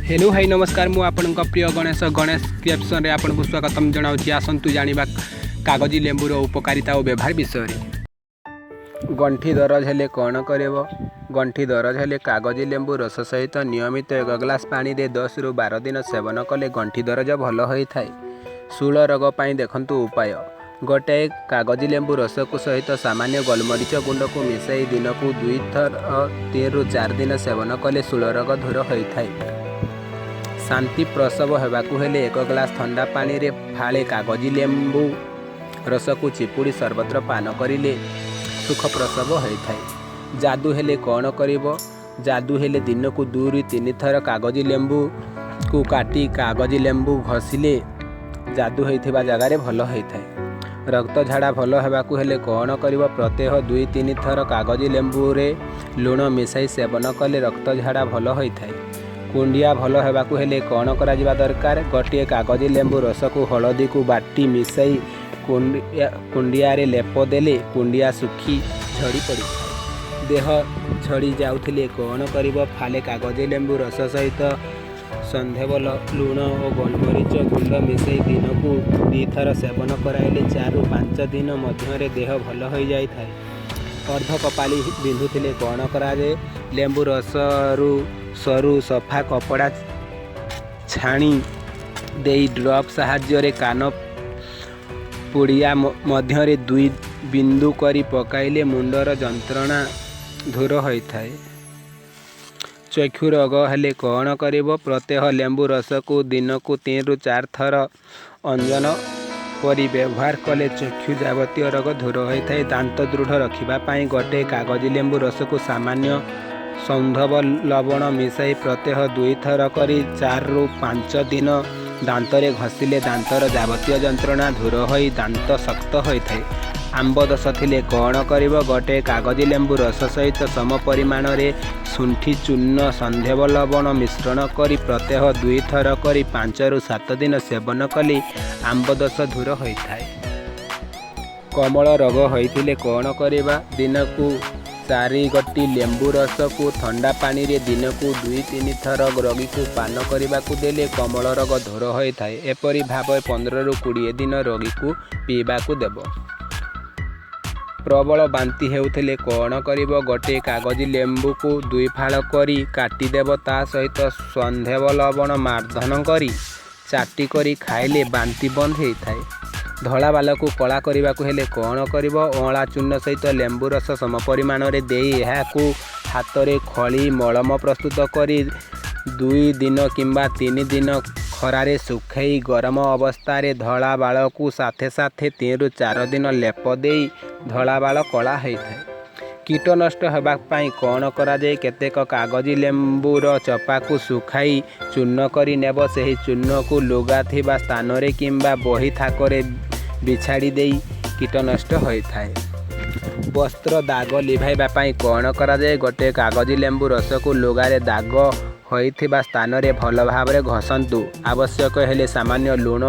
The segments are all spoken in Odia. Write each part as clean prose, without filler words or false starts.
ହ୍ୟାଲୋ ହାଇ, ନମସ୍କାର। ମୁଁ ଆପଣଙ୍କ ପ୍ରିୟ ଗଣେଶ। ଗଣେଶ କ୍ରିଏସନରେ ଆପଣଙ୍କୁ ସ୍ୱାଗତମ ଜଣାଉଛି। ଆସନ୍ତୁ ଜାଣିବା କାଗଜି ଲେମ୍ବୁର ଉପକାରିତା ଓ ବ୍ୟବହାର ବିଷୟରେ। ଗଣ୍ଠି ଦରଜ ହେଲେ କ'ଣ କରିବ? ଗଣ୍ଠି ଦରଜ ହେଲେ କାଗଜି ଲେମ୍ବୁ ରସ ସହିତ ନିୟମିତ 1 ଗ୍ଲାସ୍ ପାଣିରେ 10ରୁ 12 ଦିନ ସେବନ କଲେ ଗଣ୍ଠି ଦରଜ ଭଲ ହୋଇଥାଏ। ଶୂଳ ରୋଗ ପାଇଁ ଦେଖନ୍ତୁ ଉପାୟ। ଗୋଟାଏ କାଗଜି ଲେମ୍ବୁ ରସକୁ ସହିତ ସାମାନ୍ୟ ଗୋଲମରିଚ ଗୁଣ୍ଡକୁ ମିଶାଇ ଦିନକୁ ଦୁଇଥର 3ରୁ 4 ଦିନ ସେବନ କଲେ ଶୂଳ ରୋଗ ଦୂର ହୋଇଥାଏ। ଶାନ୍ତି ପ୍ରସବ ହେବାକୁ ହେଲେ 1 ଗ୍ଲାସ୍ ଥଣ୍ଡା ପାଣିରେ ଫାଳେ କାଗଜି ଲେମ୍ବୁ ରସକୁ ଚିପୁଡ଼ି ସର୍ବତ୍ର ପାନ କରିଲେ ସୁଖ ପ୍ରସବ ହୋଇଥାଏ। ଯାଦୁ ହେଲେ କ'ଣ କରିବ? ଯାଦୁ ହେଲେ ଦିନକୁ 2ରୁ 3 ଥର କାଗଜି ଲେମ୍ବୁକୁ କାଟି କାଗଜି ଲେମ୍ବୁ ଘଷିଲେ ଯାଦୁ ହୋଇଥିବା ଜାଗାରେ ଭଲ ହୋଇଥାଏ। ରକ୍ତ ଝାଡ଼ା ଭଲ ହେବାକୁ ହେଲେ କ'ଣ କରିବ? ପ୍ରତ୍ୟହ 2-3 ଥର କାଗଜି ଲେମ୍ବୁରେ ଲୁଣ ମିଶାଇ ସେବନ କଲେ ରକ୍ତ ଝାଡ଼ା ଭଲ ହୋଇଥାଏ। କୁଣ୍ଡିଆ ଭଲ ହେବାକୁ ହେଲେ କ'ଣ କରାଯିବା ଦରକାର? ଗୋଟିଏ କାଗଜି ଲେମ୍ବୁ ରସକୁ ହଳଦୀକୁ ବାଟି ମିଶାଇ କୁଣ୍ଡିଆରେ ଲେପ ଦେଲେ କୁଣ୍ଡିଆ ଶୁଖି ଝଡ଼ି ପଡ଼ିଥାଏ। ଦେହ ଝଡ଼ି ଯାଉଥିଲେ କ'ଣ କରିବ? ଫାଳେ କାଗଜି ଲେମ୍ବୁ ରସ ସହିତ ସୈନ୍ଧବ ଲୁଣ ଓ ଗୋଲମରିଚ ଗୁଣ୍ଡ ମିଶାଇ ଦିନକୁ 2 ଥର ସେବନ କରାଇଲେ 4ରୁ 5 ଦିନ ମଧ୍ୟରେ ଦେହ ଭଲ ହୋଇଯାଇଥାଏ। ଅର୍ଦ୍ଧକପାଳି ବିନ୍ଧୁଥିଲେ କ'ଣ କରାଯାଏ? ଲେମ୍ବୁ ରସରୁ ସରୁ ସଫା କପଡ଼ା ଛାଣି ଦେଇ ଡ୍ରପ୍ ସାହାଯ୍ୟରେ କାନ ପୁଡ଼ିଆ ମଧ୍ୟରେ ଦୁଇ ବିନ୍ଦୁ କରି ପକାଇଲେ ମୁଣ୍ଡର ଯନ୍ତ୍ରଣା ଦୂର ହୋଇଥାଏ। ଚକ୍ଷୁ ରୋଗ ହେଲେ କ'ଣ କରିବ? ପ୍ରତ୍ୟହ ଲେମ୍ବୁ ରସକୁ ଦିନକୁ 3ରୁ 4 ଥର ଅଞ୍ଜନ ପରି ବ୍ୟବହାର କଲେ ଚକ୍ଷୁ ଯାବତୀୟ ରୋଗ ଦୂର ହୋଇଥାଏ। ଦାନ୍ତ ଦୃଢ଼ ରଖିବା ପାଇଁ ଗୋଟିଏ କାଗଜି ଲେମ୍ବୁ ରସକୁ ସାମାନ୍ୟ ସୈନ୍ଧବ ଲବଣ ମିଶାଇ ପ୍ରତ୍ୟହ ଦୁଇଥର କରି 4ରୁ 5 ଦିନ ଦାନ୍ତରେ ଘଷିଲେ ଦାନ୍ତର ଯାବତୀୟ ଯନ୍ତ୍ରଣା ଦୂର ହୋଇ ଦାନ୍ତ ଶକ୍ତ ହୋଇଥାଏ। ଆମ୍ବ ଦୋଷ ଥିଲେ କ'ଣ କରିବ? ଗୋଟିଏ କାଗଜି ଲେମ୍ବୁ ରସ ସହିତ ସମ ପରିମାଣରେ ଶୁଣ୍ଠି ଚୂର୍ଣ୍ଣ, ସୈନ୍ଧବ ଲବଣ ମିଶ୍ରଣ କରି ପ୍ରତ୍ୟହ ଦୁଇଥର କରି 5ରୁ 7 ଦିନ ସେବନ କଲେ ଆମ୍ବ ଦୋଷ ଦୂର ହୋଇଥାଏ। କମଳ ରୋଗ ହୋଇଥିଲେ କ'ଣ କରିବା? ଦିନକୁ ଚାରି ଗୋଟି ଲେମ୍ବୁ ରସକୁ ଥଣ୍ଡା ପାଣିରେ ଦିନକୁ 2-3 ଥର ରୋଗୀକୁ ପାନ କରିବାକୁ ଦେଲେ କମଳ ରୋଗ ଦୂର ହୋଇଥାଏ। ଏପରି ଭାବେ 15ରୁ 20 ଦିନ ରୋଗୀକୁ ପିଇବାକୁ ଦେବ। ପ୍ରବଳ ବାନ୍ତି ହେଉଥିଲେ କ'ଣ କରିବ? ଗୋଟିଏ କାଗଜି ଲେମ୍ବୁକୁ ଦୁଇ ଫାଳ କରି କାଟିଦେବ। ତା ସହିତ ସୈନ୍ଧବ ଲବଣ ମାର୍ଜନ କରି ଚାଟି କରି ଖାଇଲେ ବାନ୍ତି ବନ୍ଦ ହୋଇଥାଏ। ଧଳା ବାଲକୁ କଳା କରିବାକୁ ହେଲେ କ'ଣ କରିବ? ଅଁଳା ଚୂର୍ଣ୍ଣ ସହିତ ଲେମ୍ବୁ ରସ ସମ ପରିମାଣରେ ଦେଇ ଏହାକୁ ହାତରେ ଖୋଳି ମଳମ ପ୍ରସ୍ତୁତ କରି 2 ଦିନ କିମ୍ବା 3 ଦିନ ଖରାରେ ଶୁଖାଇ ଗରମ ଅବସ୍ଥାରେ ଧଳା ବାଳକୁ ସାଥେ ସାଥେ 3ରୁ 4 ଦିନ ଲେପ ଦେଇ ଧଳା ବାଳ କଳା ହୋଇଥାଏ। କୀଟ ନଷ୍ଟ ହେବା ପାଇଁ କ'ଣ କରାଯାଏ? କେତେକ କାଗଜି ଲେମ୍ବୁର ଚୋପାକୁ ଶୁଖାଇ ଚୂର୍ଣ୍ଣ କରି ନେବ। ସେହି ଚୂର୍ଣ୍ଣକୁ ଲୁଗା ଥିବା ସ୍ଥାନରେ କିମ୍ବା ବହି ଥାକରେ ବିଛାଡ଼ି ଦେଇ କୀଟ ନଷ୍ଟ ହୋଇଥାଏ। ବସ୍ତ୍ର ଦାଗ ଲିଭାଇବା ପାଇଁ କ'ଣ କରାଯାଏ? ଗୋଟିଏ କାଗଜି ଲେମ୍ବୁ ରସକୁ ଲୁଗାରେ ଦାଗ ହୋଇଥିବା ସ୍ଥାନରେ ଭଲ ଭାବରେ ଘଷନ୍ତୁ। ଆବଶ୍ୟକ ହେଲେ ସାମାନ୍ୟ ଲୁଣ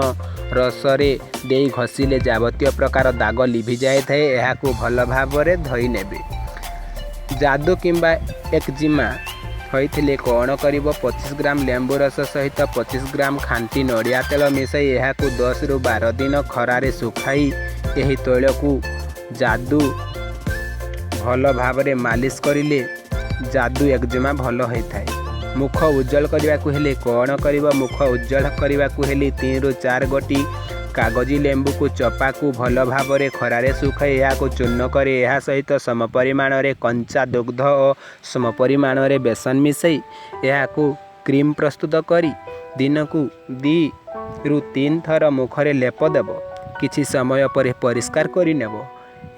ରସରେ ଦେଇ ଘଷିଲେ ଯାବତୀୟ ପ୍ରକାର ଦାଗ ଲିଭି ଯାଇଥାଏ। ଏହାକୁ ଭଲ ଭାବରେ ଧୋଇ ନେବେ। ଯାଦୁ କିମ୍ବା ଏକଜିମା ହୋଇଥିଲେ କ'ଣ କରିବ? 25 ଗ୍ରାମ ଲେମ୍ବୁ ରସ ସହିତ 25 ଗ୍ରାମ ଖାଣ୍ଟି ନଡ଼ିଆ ତେଲ ମିଶାଇ ଏହାକୁ 10ରୁ 12 ଦିନ ଖରାରେ ଶୁଖାଇ ଏହି ତୈଳକୁ ଯାଦୁ ଭଲ ଭାବରେ ମାଲିସ କରିଲେ ଯାଦୁ ଏକଜିମା ଭଲ ହୋଇଥାଏ। ମୁଖ ଉଜ୍ଜଳ କରିବାକୁ ହେଲେ କ'ଣ କରିବ? ମୁଖ ଉଜ୍ଜଳ କରିବାକୁ ହେଲେ 3ରୁ 4 ଗୋଟି କାଗଜି ଲେମ୍ବୁକୁ ଚୋପାକୁ ଭଲ ଭାବରେ ଖରାରେ ଶୁଖାଇ ଏହାକୁ ଚୂର୍ଣ୍ଣ କରି ଏହା ସହିତ ସମ ପରିମାଣରେ କଞ୍ଚା ଦୁଗ୍ଧ ଓ ସମ ପରିମାଣରେ ବେସନ ମିଶାଇ ଏହାକୁ କ୍ରିମ୍ ପ୍ରସ୍ତୁତ କରି ଦିନକୁ 2ରୁ 3 ଥର ମୁଖରେ ଲେପ ଦେବ। କିଛି ସମୟ ପରେ ପରିଷ୍କାର କରିନେବ।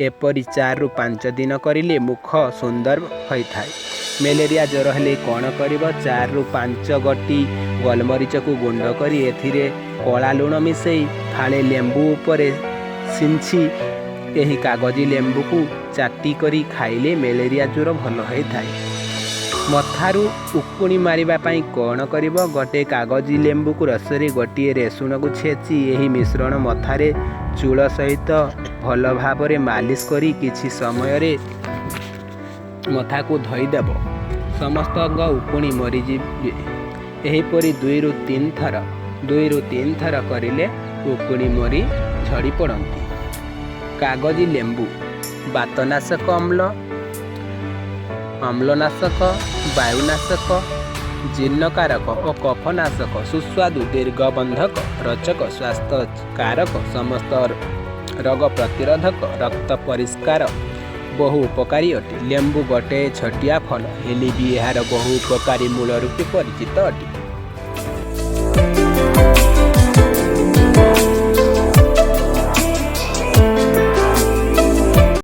ଏପରି 4ରୁ 5 ଦିନ କରିଲେ ମୁଖ ସୁନ୍ଦର ହୋଇଥାଏ। ମ୍ୟାଲେରିଆ ଜ୍ୱର ହେଲେ କ'ଣ କରିବ? 4ରୁ 5 ଗୋଟି ଗୋଲମରିଚକୁ ଗୁଣ୍ଡ କରି ଏଥିରେ କଳା ଲୁଣ ମିଶାଇ ଫାଳେ ଲେମ୍ବୁ ଉପରେ ଛିଞ୍ଚି ଏହି କାଗଜି ଲେମ୍ବୁକୁ ଚାଟି କରି ଖାଇଲେ ମ୍ୟାଲେରିଆ ଜ୍ୱର ଭଲ ହୋଇଥାଏ। ମଥାରୁ ଉକୁଣି ମାରିବା ପାଇଁ କ'ଣ କରିବ? ଗୋଟିଏ କାଗଜି ଲେମ୍ବୁକୁ ରସରେ ଗୋଟିଏ ରସୁଣକୁ ଛେଚି ଏହି ମିଶ୍ରଣ ମଥାରେ ଚୂଳ ସହିତ ଭଲ ଭାବରେ ମାଲିସ କରି କିଛି ସମୟରେ ମଥାକୁ ଧୋଇଦେବ। ସମସ୍ତଙ୍କ ଉକୁଣି ମରିଯିବେ। ଏହିପରି 2ରୁ 3 ଥର, 2ରୁ 3 ଥର କରିଲେ ଉକୁଣି ମରି ଝଡ଼ି ପଡ଼ନ୍ତି। କାଗଜି ଲେମ୍ବୁ ବାତନାଶକ, ଅମ୍ଳନାଶକ, ବାୟୁନାଶକ, ଜୀର୍ଣ୍ଣକାରକ ଓ କଫନାଶକ, ସୁସ୍ୱାଦୁ, ଦୀର୍ଘବନ୍ଧକ, ରୋଚକ, ସ୍ୱାସ୍ଥ୍ୟକାରକ, ସମସ୍ତ ରୋଗ ପ୍ରତିରୋଧକ, ରକ୍ତ ପରିଷ୍କାର, ବହୁ ଉପକାରୀ ଅଟେ। ଲେମ୍ବୁ ଗୋଟିଏ ଛୋଟିଆ ଫଳ ହେଲେ ବି ଏହାର ବହୁ ଉପକାରୀ ମୂଳ ରୂପେ ପରିଚିତ ଅଟେ।